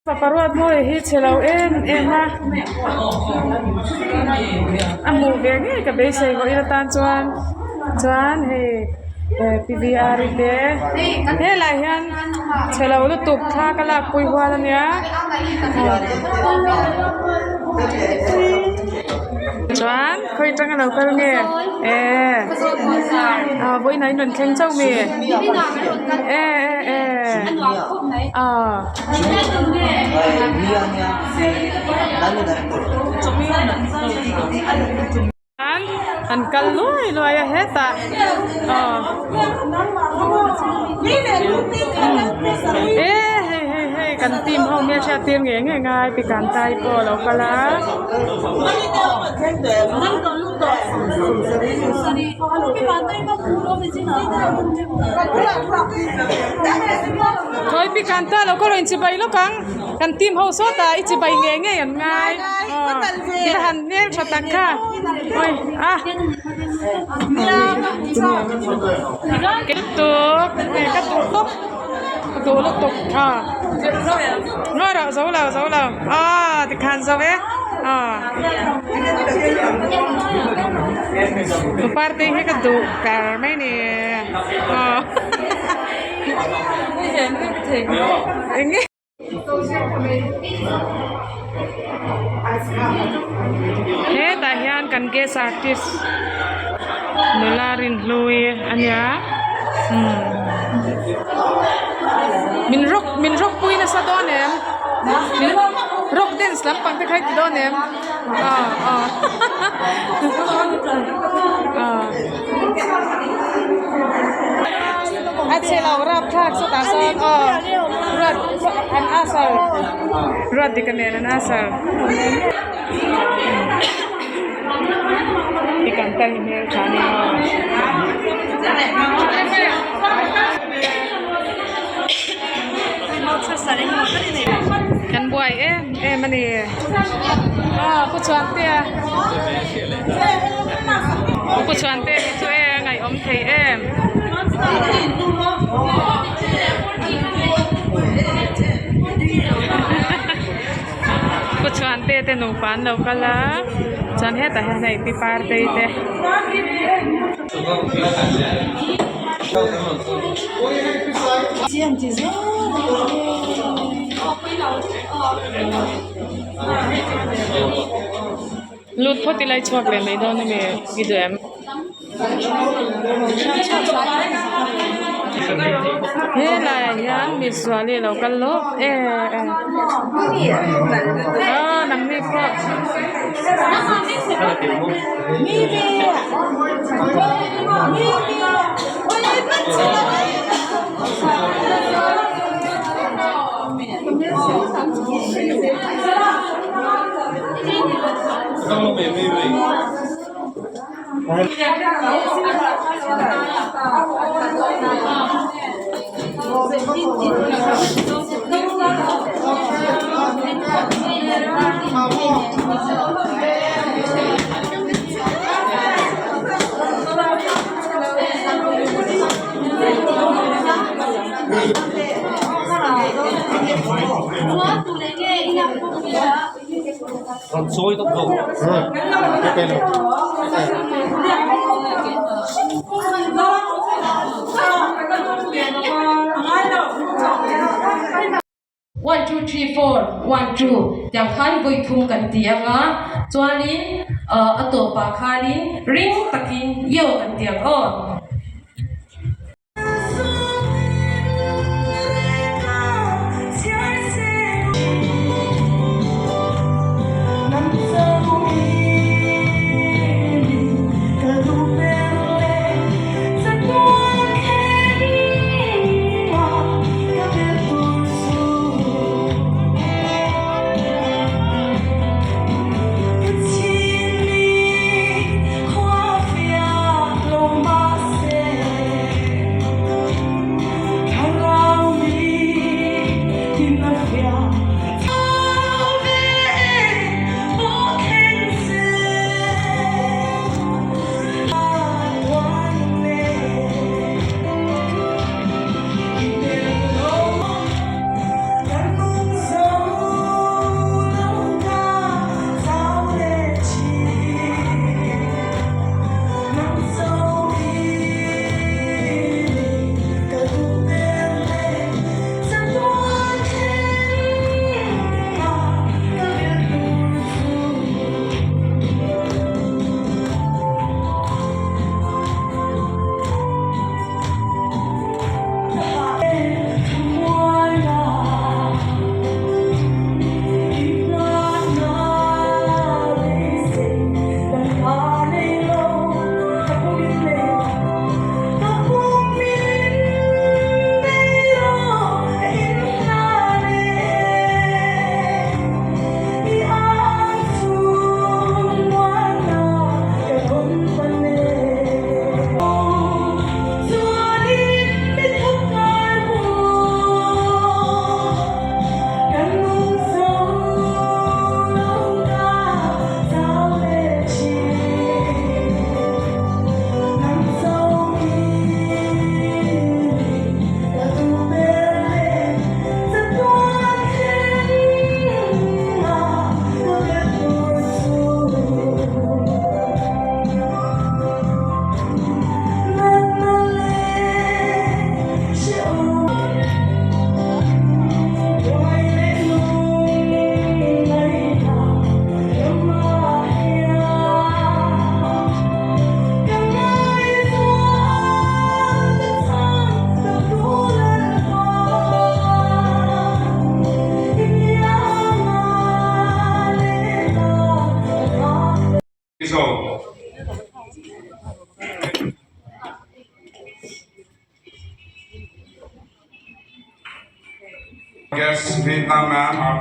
Fapa ruat mawi hi chhe lo em em a a hmuh ve ngei ka beisei vawiin atan chuan chuan hei eh P V R i te helaiah hian chhe lo lutuk thla ka lakpui hual ania chuan khawi atanga lo kal nge eh ah vawiinah in rawn thleng chauh mi eh eh eh ah. An kal luai luai a hetah aw e hei hei hei kan team ho hmel hriat tir ngei ngei ngai pi kantai pawh a lo kal a. Khawi pi kanta lo ka rawn chibai lawk ang kan team ho sawtah i chibai ngei ngei an ngai aw i va han hmel tha tak kha awi a lutuk ka duh tawp ka duh lutuk aw ngawi rawh zo lo zo lo aw tikhan zo e aw party hi ka duh ber mai ni aw. Enge hetah hian kan guest artist nula Rinhlui a nia umm min rock min rock pui nasa dawn em min rock dance lampang te kha i ti dawn em aw aw aw. A chhe lo rap thlak sawtah sawn aw ruat an asar ruat dik a nen an asar i kan tal hi hmel tha ania aw. Kan buai em em a ni aw pu Chhuantea. Pu Chhuante hi chu e a ngaihawm thei em. Pu Chhuante te nupa an lo kal a chuan hetah hian hei pi Partei te. Lut phawt ila i chhuak leh mai dawn ami i duh em? Helaiah hian misual hi a lo kal lawk em em aw nangni pawh. One two three four one two tiang khan vawi thum kan ti ang a chuanin a tawpah khanin ring takin yo kan ti ang aw.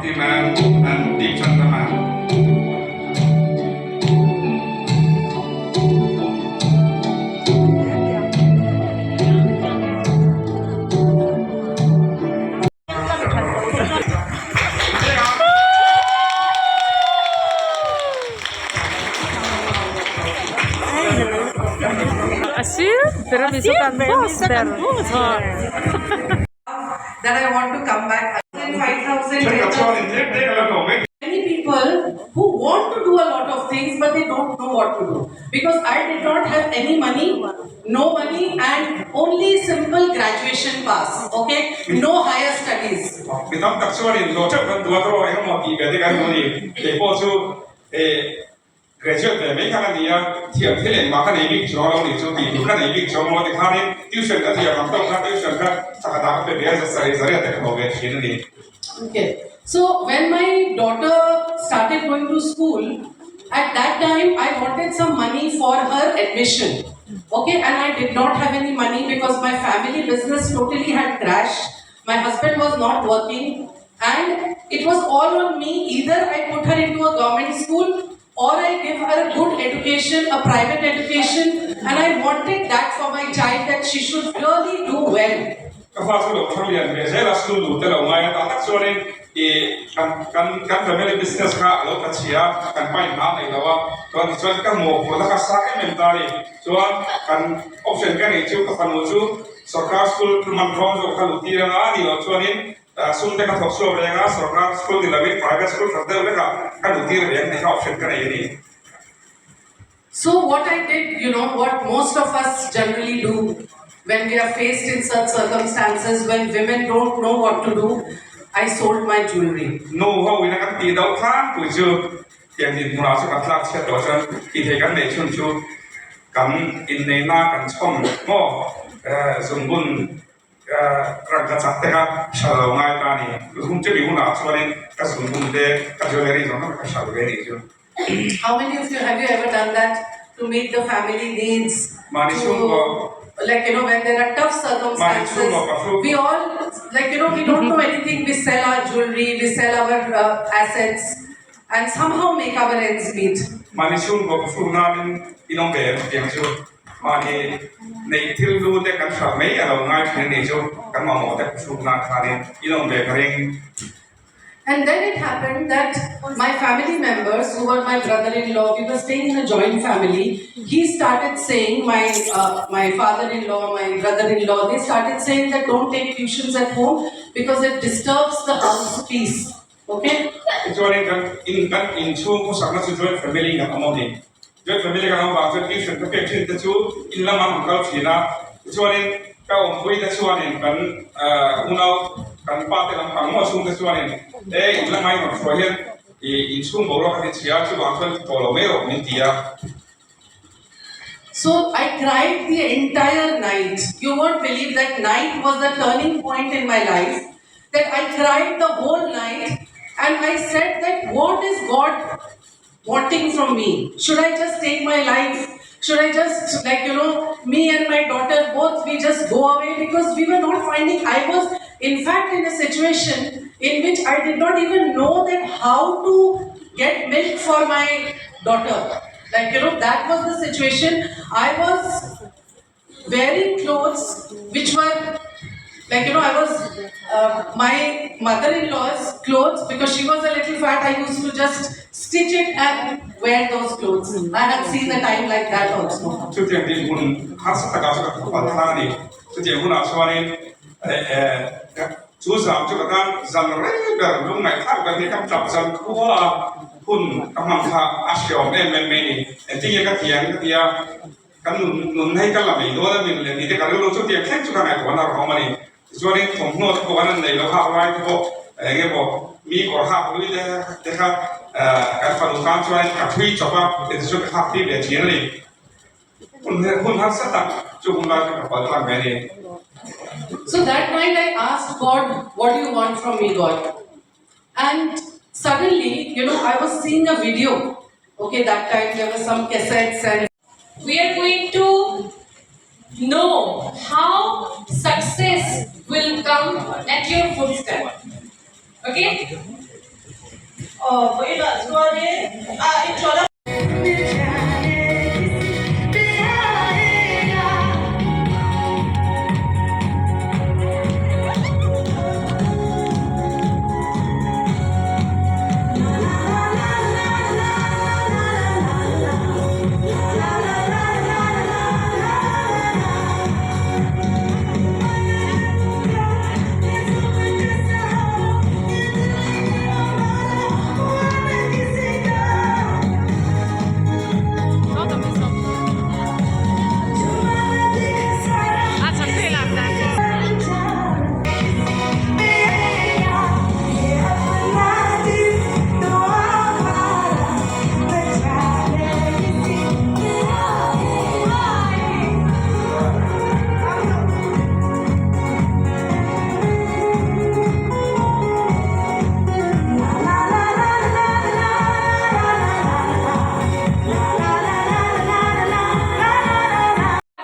Famkima'n and Deepchand Raman. A sir ber a mizo kan boss ber That I want to come back Many people who want to do a lot of things but they don't know what to do because I did not have any money no money and only simple graduation pass okay no higher studies. Mi tam tak chuanin hlawh teuh kan duat erawh eng emaw tih ve te kan hmu a ni. Kei pawh chu eh graduate ve mai kha ka ni a, thiam thil engmah ka nei bik chuang lo nih chu tih tur ka nei bik chuang lo a ti khanin tuition ka thiam ang tawk kha tuition kha thakhat ah ka pe ve a, sarih zariat te ka hlawh ve thin a ni. Okay so when my daughter started going to school at that time I wanted some money for her admission okay and I did not have any money because my family business totally had crashed my husband was not working and it was all on me either I put her into a government school or I give her a good education a private education and I wanted that for my child that she should really do well. Ka fa chu lo thar lian ve zel a, school lut te lo ngai a, tah tak chuanin ih kan kan kan family business kha a lo tla chhia a, kan pa in hna a nei lo a, chuan tichuan ka mawhphurhna kha sang em em ta a ni, chuan kan option ka neih chu ka fanu chu sorkar school man rawng zawk kha luh tir anga ni loh chuanin sum te ka thawk chhuak reng a, sorkar school ni lovin private school khat deuh lekah ka luh tir ve ang tih kha option ka nei a ni. So what I did, you know, what most of us generally do when we are faced in such circumstances, when women don't know what to do, I sold my jewelry. Nu ho ina kan tih deuh khan pui chu tiang dinhmunah chu kan tlak chhiat tawh chuan tih theih kan neih chhun chu kan inneihna kan chhawm maw zungbun rangka chak te kha hral lo ngai ta a ni. Hun chumi hunah chuanin ka zungbun te ka jewellery zawng zawng te ka hral ve a nih chu. How many of you have you ever done that to meet the family needs? To, like you know when there are tough circumstances, we all like you know we don't know anything. We sell our jewelry, we sell our uh, assets, and somehow make our ends meet. Mahni chhungkaw phu nanin in awm ve em tiang chu mahni neih thil lu te kan hralh mai a lo ngai thin a nih chu kan mamawh te phu nan khanin in awm ve ka ring. And then it happened that my family members, who were my brother-in-law, we were staying in a joint family. He started saying, my uh, my father-in-law, my brother-in-law, they started saying that don't take tuitions at home because it disturbs the house peace. Okay? Tichuanin kan in kan inchhung khawsakna chu joint family in kan awm a ni. Joint family kan awm vang chuan tuition ka pek thin te chu in lamah an kal thin a. Tichuanin ka awmpui te chuanin kan unau kan pa te lampang maw chhung te chuanin e in lamah i rawn hruai hian i inchhung boruak a ti chhia a chuvang chuan ti tawh lo mai rawh min ti a. So I cried the entire night. You won't believe that night was the turning point in my life. That I cried the whole night and I said that what is God wanting from me? Should I just take my life? Should I just like you know me and my daughter both we just go away because we were not finding I was in fact in a situation in which I did not even know that how to get milk for my daughter. Like you know that was the situation. I was wearing clothes which were like you know I was uh, my mother-in-law's clothes because she was a little fat I used to just stitch it and wear those clothes I had seen a time like that also. Chutiang dinhmun harsa takah chu ka thawk thlang a ni. Chutiang hunah chuanin chu zam chu ka tan zan rei ber lungngaihthlak ber hi ka tap zan khua a, hun ka hmang kha a hreawm em em mai a ni. Engtin nge ka ti ang ka ti a. Kan nun nun hei ka la mai dawn a min leh ni te ka rilru chu tiang thleng chu ka ngaihtuahna a rawn awm a ni. Tichuanin thawmhnaw te pawh kan han nei lo hak lai te pawh eng emaw mi kawr hak lui te te kha kan fanu tan chuanin ka thui chawp a tichuan ka hak tir leh thin a ni. Hun hun harsa tak chu hun lai chu ka pal tlang ve a ni. So that night I asked God, what do you want from me God? And suddenly, you know, I was seeing a video. Okay, that time there were some cassettes and We are going to know how success will come at your footstep. Okay? Aw vawiinah chuanin a inṭawlh a.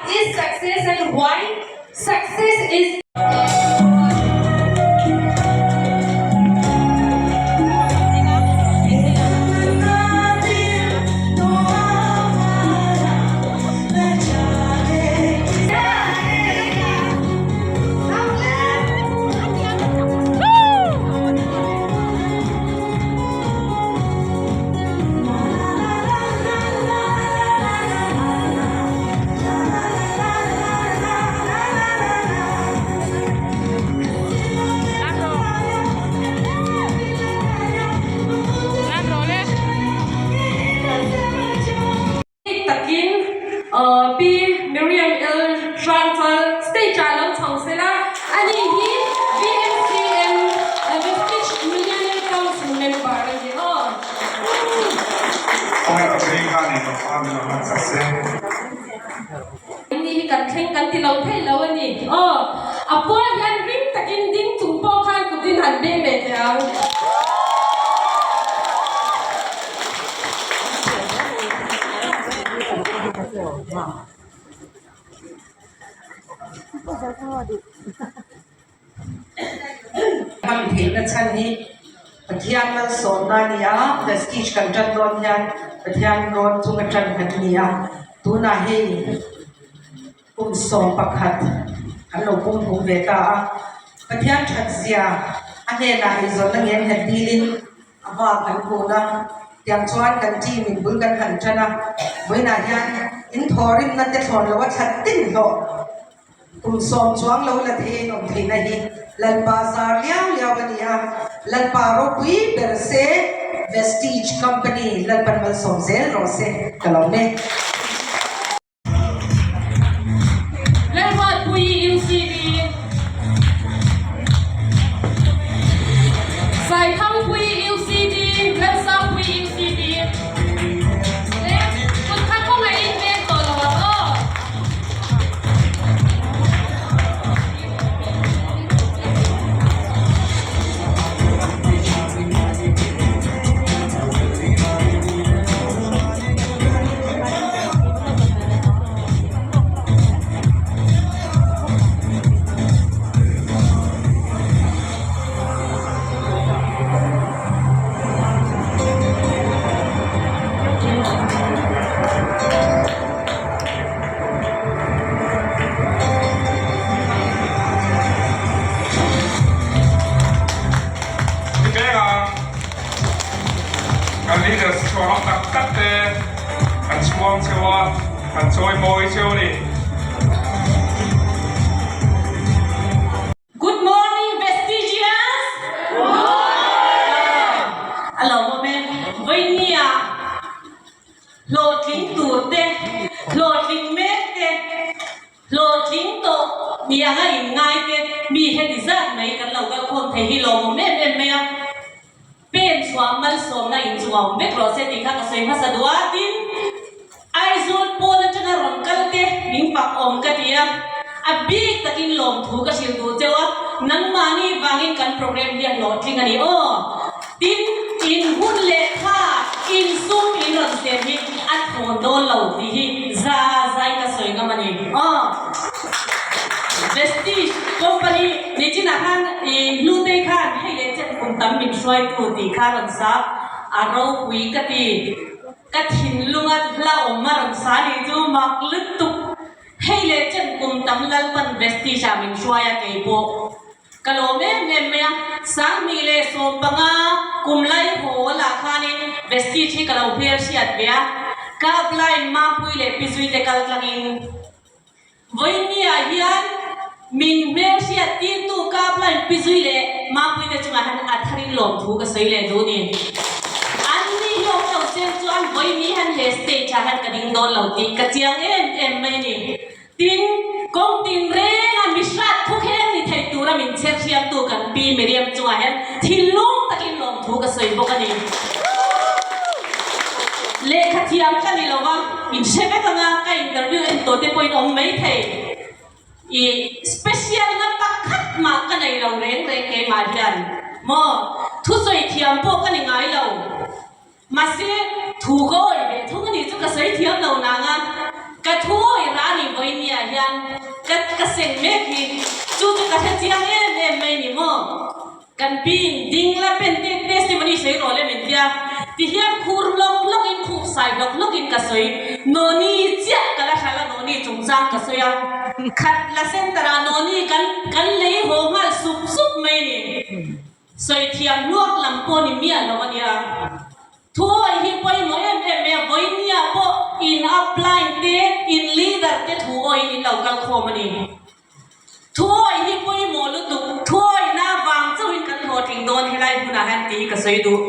Is success and why success is Takin Pi Miriam L. Hrangchal stage ah lo chho sela, ani hi VMCM Vestige Millionaire Council member a ni aw. Ni hi kan thleng kan ti lo thei lo a ni aw. A pual hian ring takin ding chung pawh khan kutin han beng leh teh ang. Ham theihna chhan hi Pathian malsawmna a ni a, Prestige kan tan dawn hian Pathian rawn chunga tan kan ni a, tunah hei kum 11 kan lo pumhlum ve ta a, Pathian that zia a hnenah eizawnna ngen nghet dilin a hma kan kun a, tiang chuan kan team in bul kan han tan a, vawiinah hian in thawhrimna te thlawn loh a thlat tin hlawh. Kum sawm chuang lo la thei in awm theihna hi Lalpa zar liau liau a ni a, Lalpa ropui ber se Vestige Company Lalpan malsawm zel rawh se ka lo me. Lalruatpui UCD Saithangpui UCD Lalsangpui UCD Le kut kha kawngaihin veng tawh lo ang aw. Tipenga kan leaders chhuang tak tak te kan chhuang cheu a, kan chawi mawi cheu a ni. Good morning Vestigians! Good morning! A lo awm e, vawinia hlawhtling tur te, hlawhtling mek te, hlawhtling tawh ni anga inngai te mi heti zat mai kan lo kal khawm thei hi lawmawm em em mai a. Pen chhuah malsawmna in chu a awm vek rawh se tih kha ka sawi hmasa duh a, tin, Aizawl pawn atanga rawn kal te min fak awm ka ti a, a bik takin lawmthu ka hrilh duh cheu a, nangmahni vangin kan program hi a hlawhtling a ni aw. Tin, in hun leh tha in sum in rawn sem hi a thawn dawn lo tih hi za zai ka sawi ngam a ni aw. Vestige company nichinah khan i hnutei khan hei leh chen kum tam min hruaitu tih kha a rawn sa. A ropui ka ti. Ka thinlunga hla awm a rawn sa nih chu mak lutuk. Hei leh chen kum tam Lalpan Vestige ah min hruai a kei pawh ka lawm em em mai a. 2015 kum lai haw lah khanin Vestige hi ka lo hmel hriat ve a, ka upline Mapui leh Pizui te kal tlangin Vawinia hian min hmel hriat tirtu ka upline Pizui leh Mapui te chungah hian a tharin lawmthu ka sawi leh duh a ni. An ni hi awm lo sen chuan Vawinia hian he stage ah hian ka ding dawn lo tih ka chiang em em mai a ni. Tin, kawng tinrenga mi hrat thu kheng ni thei tura min chher hriamtu kan Pi Miriam chungah hian thinlung takin lawmthu ka sawi bawk a ni. Lehkha thiam ka ni lo va, min hre vek anga ka interview en tawh te pawhin awm mai thei. I special na pakhat mah ka nei lo reng reng keimah hian maw thusawi thiam pawh ka ni ngai lo. Mahse, thu ka awih ve thung a nih chu ka sawi thiam lo nang a, ka thu awih rah a nih vawinia hian ka ka seng mek hi chu chu ka hre chiang em em mai ni maw? Kan pi in ding la pen te testimony sawi rawh le min tia, ti hian khur lawk lawk in khup sai lawk lawk in ka sawi, Noni chiah ka la hral a Noni chungchang ka sawi a, khat la center ah Noni kan kan lei haw nghal sup sup mai ni. Sawi thiam hluak lam pawh ni miah lo a nia. Thuawi hi pawimawh em em mai a, vawinia pawh in upline te, in leader te thuawiin in lo kal khawm a ni. Thuawi hi pawimawh lutuk, thuawina vang chauhin kan hlawhtling dawn helai hunah hian tih hi ka sawi duh.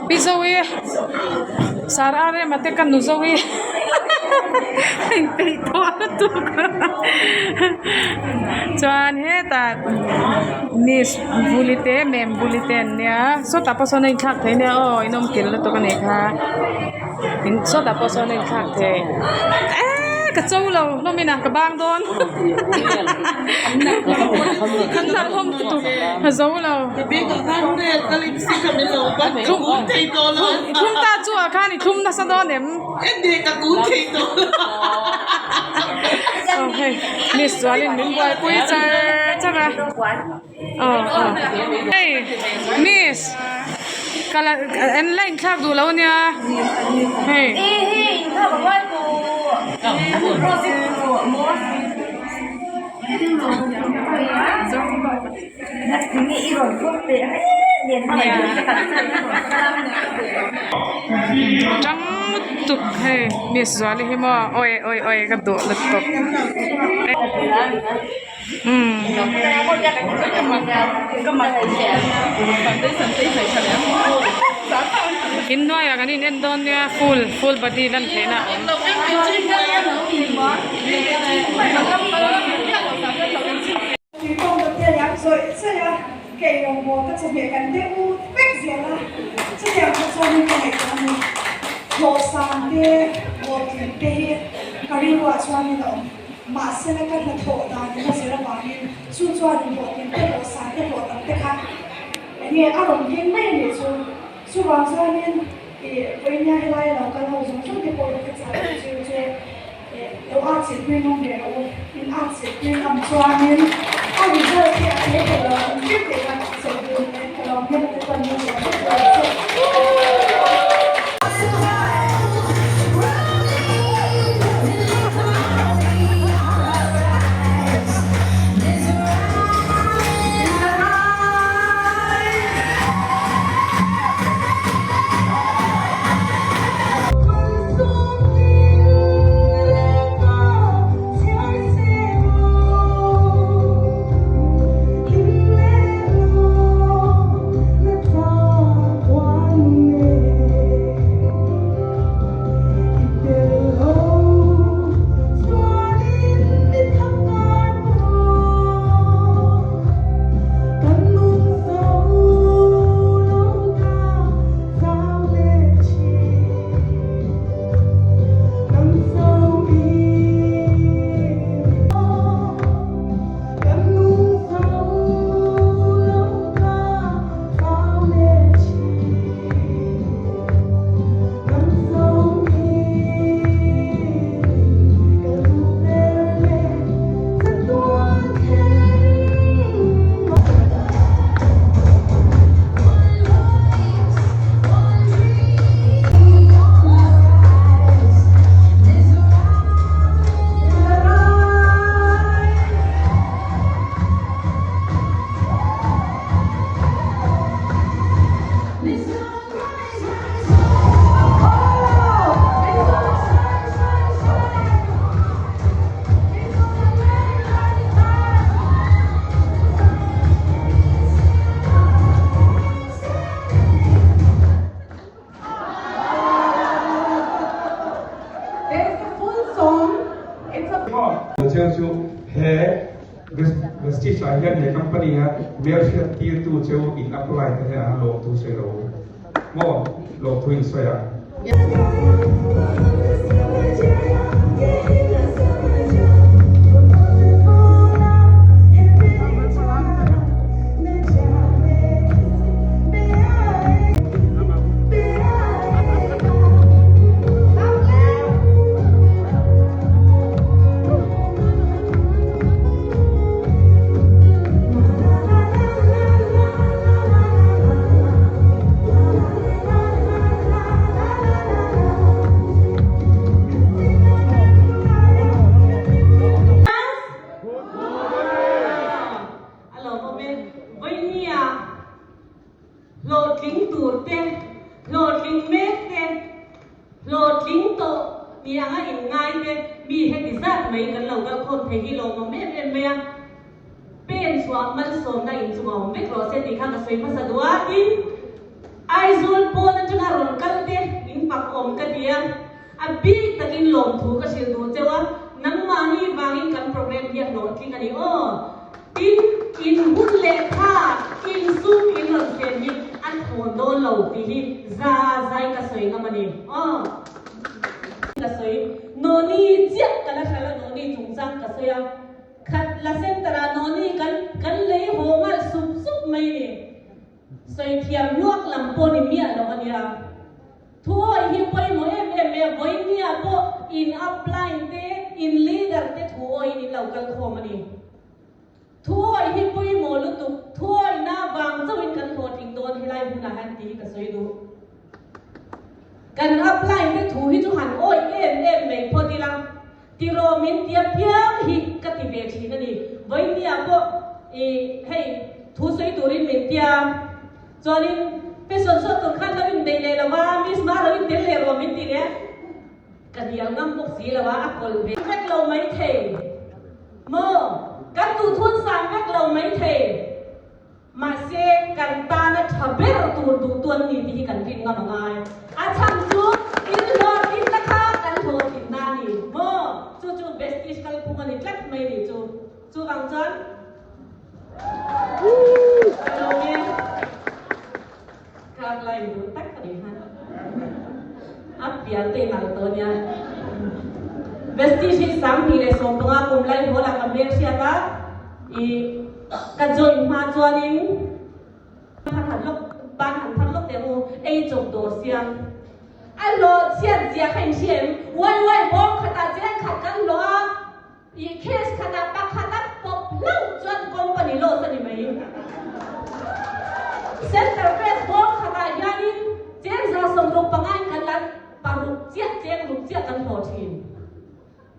Pi Zoe Sara rema te ka nu Zoe inpeih tawh lutuk chuan hetah miss Vuli te mem Vuli te an nia sawtah pawh sawn a inthlak thei ania aw inawm kil lutuk a nih kha in sawtah pawh sawn a inthlak thei eee ka cho lo hlawm in a ka bang dawn an hnam hlawm lutuk ka zo lo thlum ta chu ah khan i thlum nasa dawn em aw hei miss chuanin min buaipui char char a. Aw aw hei miss ka la en la inthlak duh lo ania hei. Tang lutuk hei miss zuali hi maw awi awi awi ka duh lutuk. In hnuaiah kan in en dawn nia full full body lan theihna a awm. Mahsela ka hnathawh dan in a zir avangin chu chuan in hlawhtling te hlawh san te hlawh tam te kha enge a rawn keng mai a nih chu. Chuvang chuanin ih vawinia helai a lo kal ho zawng zawng te pawh hi ka chah duh chu chu ih lo at chilh pui ngam ve rawh u. In at chilh pui ngam chuanin a result hi a thei tawh lo ang vek tih kha sawi duh ni ka lo hmel te chuan min lo hre tawh che. cheu chu he Vestige ah hian he company a hmelhriat tirtu cheu in apply te hnenah lawmthu sawi lo maw lawmthu in sawi ang. A lawmawm e. Vawinia hlawhtling tur te, hlawhtling mek te, Hlawhtling tawh ni anga inngai te mi heti zat mai kan lo kal khawm thei hi lawmawm em em mai a, pen chhuah malsawmna inchung a awm vek rawh se tih kha ka sawi hmasa duh a, tin Aizawl pawn atanga rawn kal te in fak awm ka ti a, a bik takin lawmthu ka hrilh duh cheu a, nangmahni vangin kan program hi a hlawhtling a ni aw. Tin, in hun leh tha, in sum in rawn sen hi a thawn dawn lo tih hi za zai ka sawi ngam a ni. Aw. Ka sawi. Noni chiah ka la hral a, noni chungchang ka sawi a. Khat la center ah noni kan kan lei haw ngalh sup sup mai ni. Sawi thiam luak lam pawh ni miah lo a nia. Thuawi hi pawimawh em em mai a, vawinia pawh in upline te, in leader te thuawiin in lo kal khawm a ni. Thuawi hi pawimawh lutuk, thuawina vang chauhin kan hlawhtling dawn helai hunah hian tih hi ka sawi duh. Kan upline te thu hi chu han awi em em mai phawt ila, tiraw min tia piang hi ka ti ve thin a ni. Vawinia pawh i hei thu sawi turin min tia, chuanin fashion show tur khan lo inbeih leh lo va, Miss Ma lo intel leh rawh min ti leh a. Ka hnial ngam bawk si lo a, a kawlh ve vek lo maithei maw? Kan duhthun sang vek lo maithei. Mahse, kan tana tha ber tur duhtu an ni tih hi kan rin ngam a ngai. A chhan chu in hlawhtlinna kha kan hlawhtlinna a ni maw? Chu chu Vestige kalphung a ni tlat mai ni chu. Chuvang chuan ka lawm e. Kar lai duh tak a ni kha. A pian te nal tawh nia. Vestige hi 2015 kum lai hawl ah ka hmel hriat a, i ka join hma chuanin han han lawk ban han thar lawk teh u, ei chawp dawr siam. A hlawh chhiat zia kha in hria em? Uai uai bawm khatah cheng khat kan hlawh a. I case khatah pakhat a pawp hlauh chuan company loss a ni mai. Center press bawm khatah hianin cheng 165 in kan la paruk chiah cheng ruk chiah kan hlawh thin.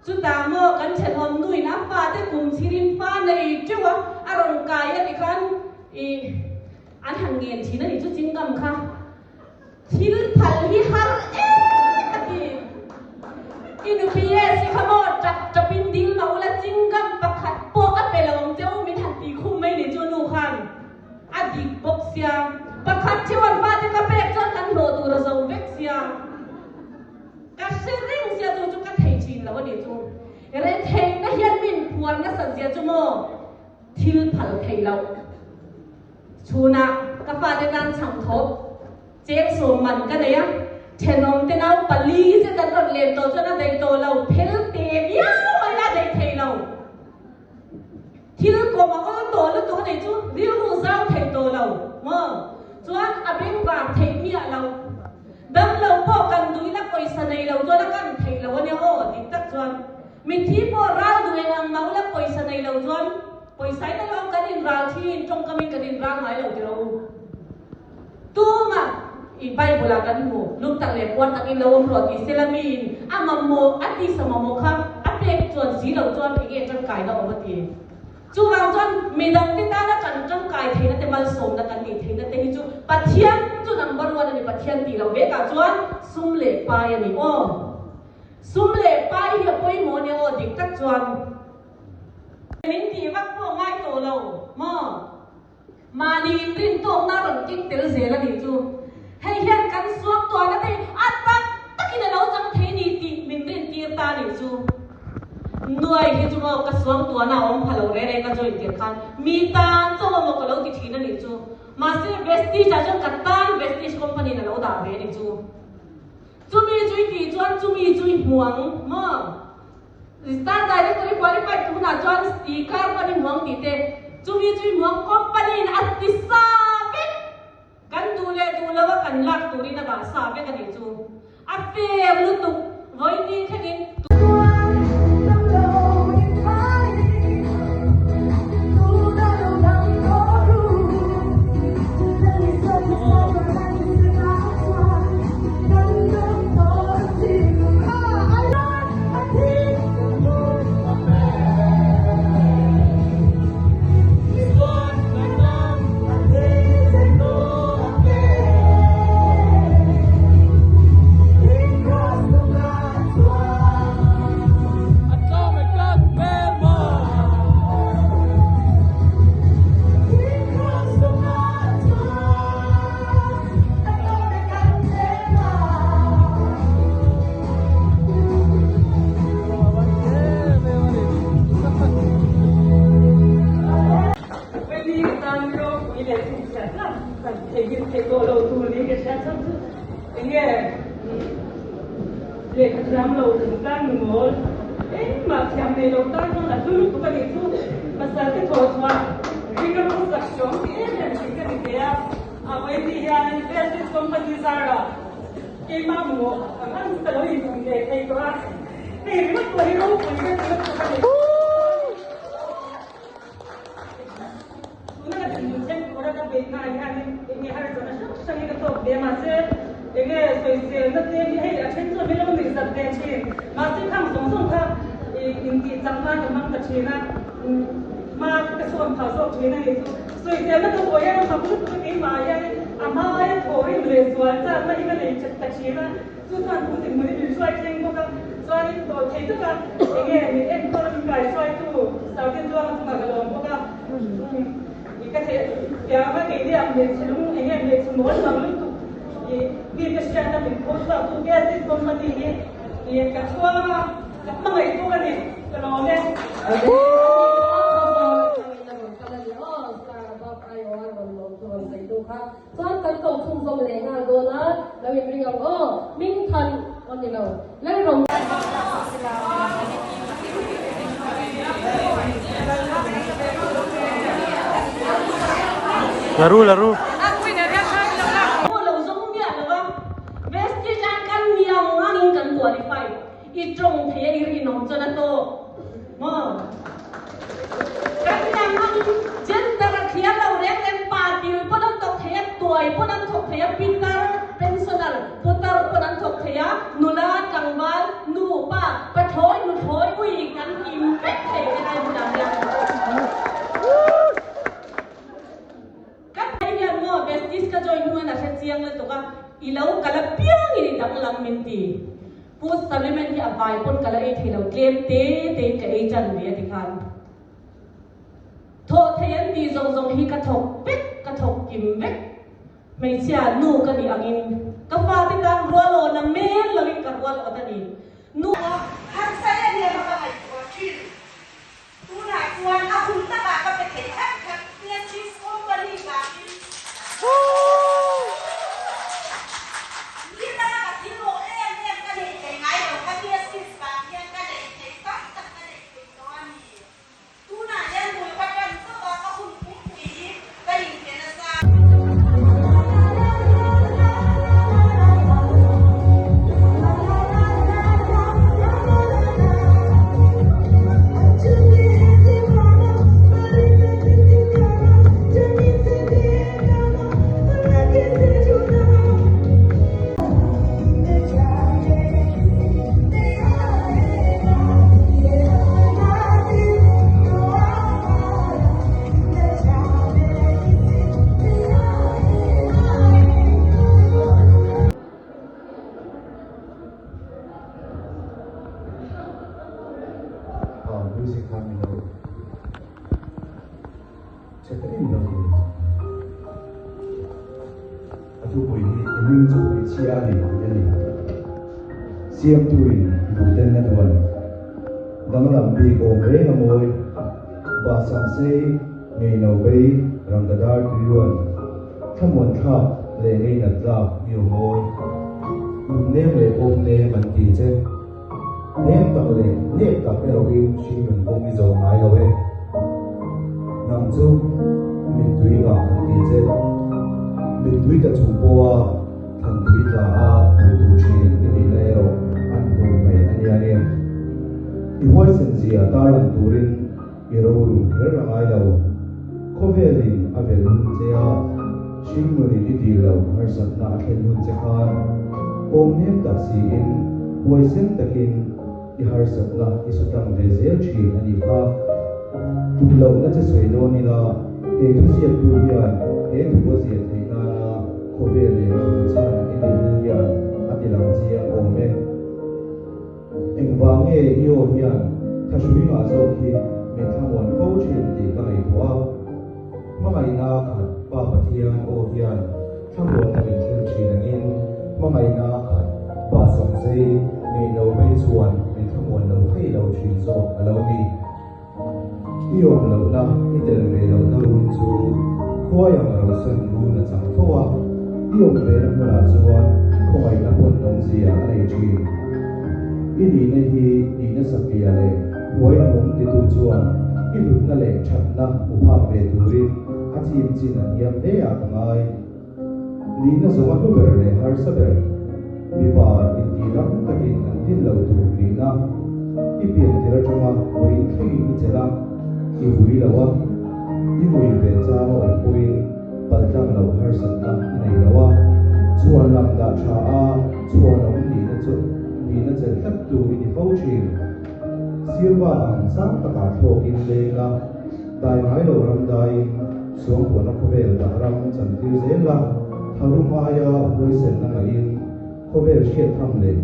Chutah maw kan thenawm nuin a fate kum chhirin fa nei teuh a, a rawn kai a tikhan i an han ngen thin a nih chu chingam kha. Thil phal hi har em a ti. I nupi e si kha maw tap tap in dil mah ula chingam pakhat pawh a pe lo ang che u min han ti khum mai ni chu nu khan a dik bawk sia. Pakhat theuh an fate ka pek chuan kan hlawh tur a zo vek sia. Ka hre reng sia chu chu ka thei thin lo a ni chu. Retheihna hian min phuar nasat zia chu maw thil phal thei loh. Chhunah ka fate tan chhang thawp cheng sawm man ka nei a, thenawm te nau pali zet an rawn len tawh chuan a daih tawh lo, phel te viau mai la daih thei lo. Thil kawm a awl tawh lutuk a nei chu rilru zau thei tawh lo maw? Chuan a bengvar theih miah lo. Damlo pawh kan duh ila pawisa nei lo chuan a kan theih lo a nia aw dik tak chuan. Mitthi pawh ral duh eng ang mah ula pawisa nei lo chuan pawisa in alawm kan in ral thin, tawngkam in kan in ral ngai lo tiro u. Tumah i Bible ah kan hmu, lung tak leh puan tak in lo awm rawh ti sela mi in a mamawh a tisa mamawh kha a pek chuan si lo chuan eng nge tangkaina awm a ti. Chuvang chuan midang te tana kan tangkai theihna te malsawmna kan nih theihna te hi chu Pathian chu number one a ni, Pathian tih loh vekah chuan sum leh pai a ni aw. Sum leh pai hi a pawimawh ania aw dik tak chuan. Min tih vak pawh ngai tawh lo maw? Mahni inrin tawkna rawn keng tel zel a nih chu. Hei hian kan suak tuahna te a tak takin a lo chang thei ni tih min rin tir ta nih chu. Nuai hi chu maw ka. suangtuahna a awm pha lo reng reng ka join tir khan mi tan chauh amaw ka lo ti thin a nih chu. Mahse Vestige ah chuan ka tan Vestige company in a lo dah ve a nih chu. Chumi chu i tih chuan chumi chu i hmu ang maw? Star Director i qualified tunah chuan i car pawn i hmu ang tih te, chumi chu i hmu ang company in a ti sa vek. Kan duh leh duh lo a kan lak turin a dah sa vek a nih chu. A fair lutuk vawiin thlengin. Laru laru. I tawng thei a i rinawm chuan a tawk maw? Kan niang angin gender a thliar lo reng reng pa til pawn an thawk thei a, tuai pawn an thawk thei a, pitar, pensioner, putar pawn an thawk thei a, nula, tlangval, nu, pa, pathlawi, nuthlawi, ui kan kim vek thei helai hmunah hian. Ka thei hian maw Besties ka join hnu hian a hre chiang lutuk a, i lo kal apiangin i danglam min ti. Food supplement hi a vai pawn ka la ei thei lo, tlem te tein ka ei tan ve a ti khan. Thawh thei an tih zawng zawng hi ka thawk vek, ka thawk kim vek. Hmeichhia nu ka nih angin ka fate tan rual awna mel loin ka rual awt a ni. Nu. Harsa em em a ka ngaihtuah thin. Tunah chuan a hun takah ka pe thei thlap thlap tia Cheese Company vangin Nidanga ka thil rawh em em ka nei thei ngai lo kha tia Cheese vang hian ka nei thei tam tak ka nei thei tawh a ni. Tunah hian bul ka tan chauh a, ka hun pumpui hi ka inpe nasa. Music kha min lo che ta em lo ni. A thupui hi i hming chu hmeichhia a ni tih a ni. Siamtu in duhten a duan danglam bik awm reng a mawi. Bahsamsei ngei lo bei Rangkadar tuiruan thlamuan thlak leh ngei nat tlak i aw mawi. Nunnem leh pawmnem an ti che. Nem tak leh nep tak erawhin hringnun kawng i zawh ngai lo e. Nang chu mittui ngah an ti che. Mittui ta chung pawha thantui tla a hmutu thin i nihna erawh an hmuh mai a nia nge. I huaisen zia tarlang turin i rorum kher a ngai lo. Khawvelin a velh hun che a, hringnunin i dil lo harsatna a thlen hun che khan awmnem tak siin huaisen takin i harsatna i su tang ve zel thin a nih kha. Tum lohna che sawi dawn ila he thuziaktu hian he thu a ziah theih nana khawvel leh thu chhan i nihna hian a ti lang chiang awm e. Engvang nge i aw hian thahrui ngah zawk hi min thlamuan fo thin tih ka ngaihtuah a. Hmangaihna khat Pa Pathian aw hian thlamuanna min thlen thin angin hmangaihna khat Pa Sangzei ngei lo vei chuan min thlamuan lo thei lo thin zawk a lo ni. I awm lohna, i tel ve lohna run chu khuai ang rosan run a chang fo a, i awm vena hmunah chuan khawngaihna pawn awmzia a nei thin. I nihna hi nihna satliah leh huaihawm titu chuan i hlutna leh thatna hmu phak ve turin a chim chin a hniam hle ah ka ngai. Nihna zawng a hlu ber leh harsa ber, mipa intih lam takin an tlin lo tur nihna, i pian tir atanga vawiin thlengin i chelh a, i vui lo a, i ngui ve chang a awm pawhin paltlang loh harsatna i nei lo a, chhuan lam dah tha a chhuanawm nihna chu nihna chelh tlattu i ni fo thin. Sirva ang sang takah thlawkin leng la, dai ngai lo ram daiin Suangtuahna khawvel dah ram chantir zel la, tharum aia huaisenna ngaihin khawvel hriat tham leh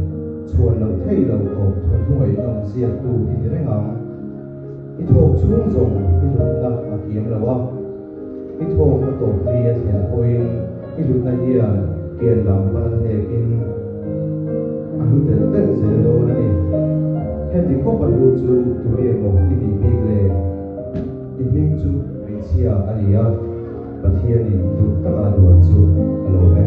chhuan loh theih loh khawp thawnthu ngaihnawm ziaktu i ni reng ang. I thawk chhung zawng i hlutna a kiam lo a, i thawk a tawp ni a thlen pawhin i hlutna hian kian lam pan a hnekin a hlu telh telh zel dawn a ni. Heti khawp a hlu chu tunge maw i nih bik le? I hming chu hmeichhia a ni a, Pathianin duh taka a duan chu a lawm e.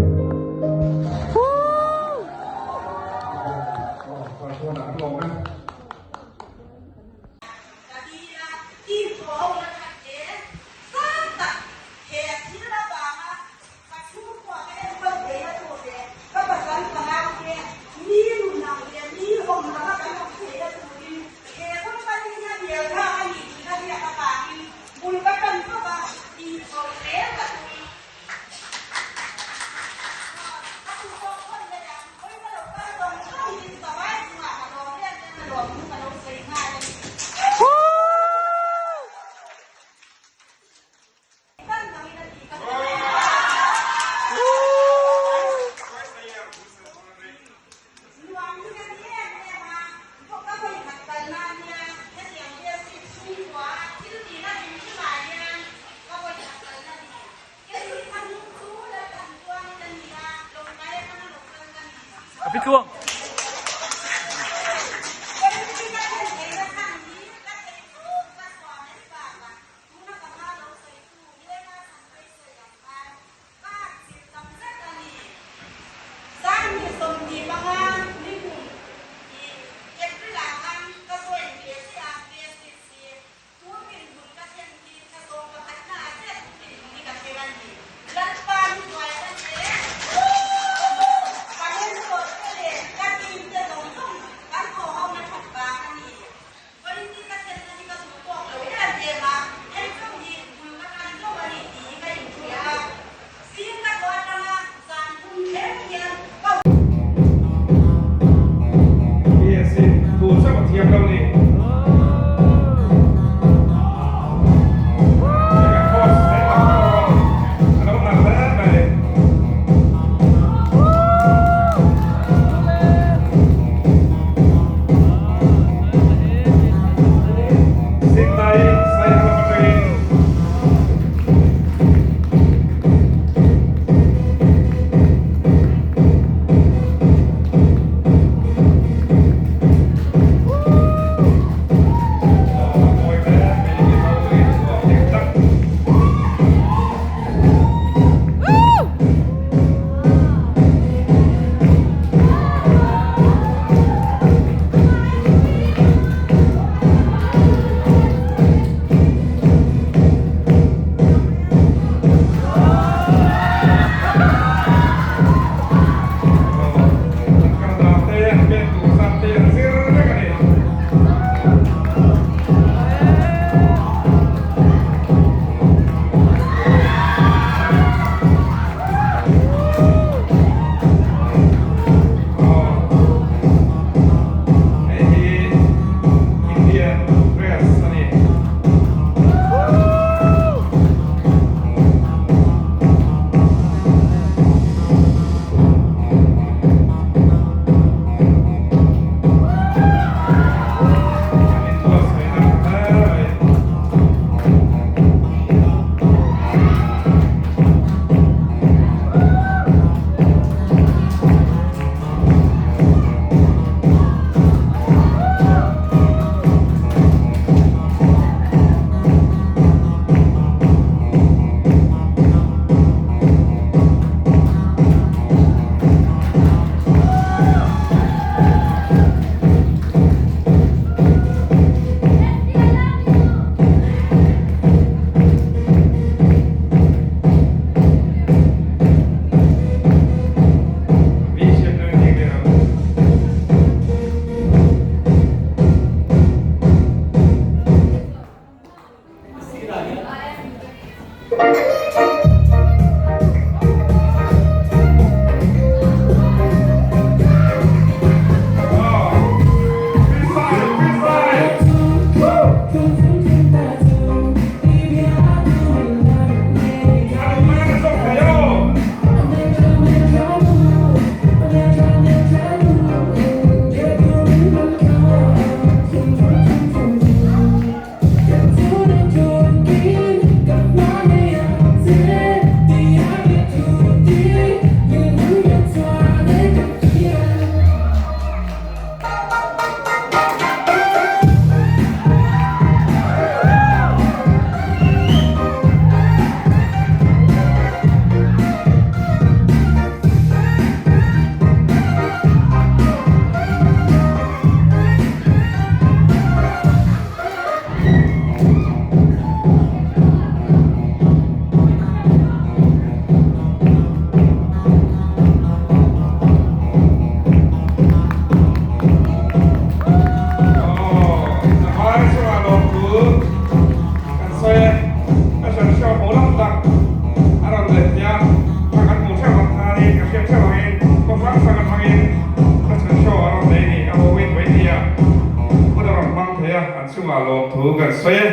An chungah lawmthu kan sawi e.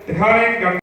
Tikhanin kan.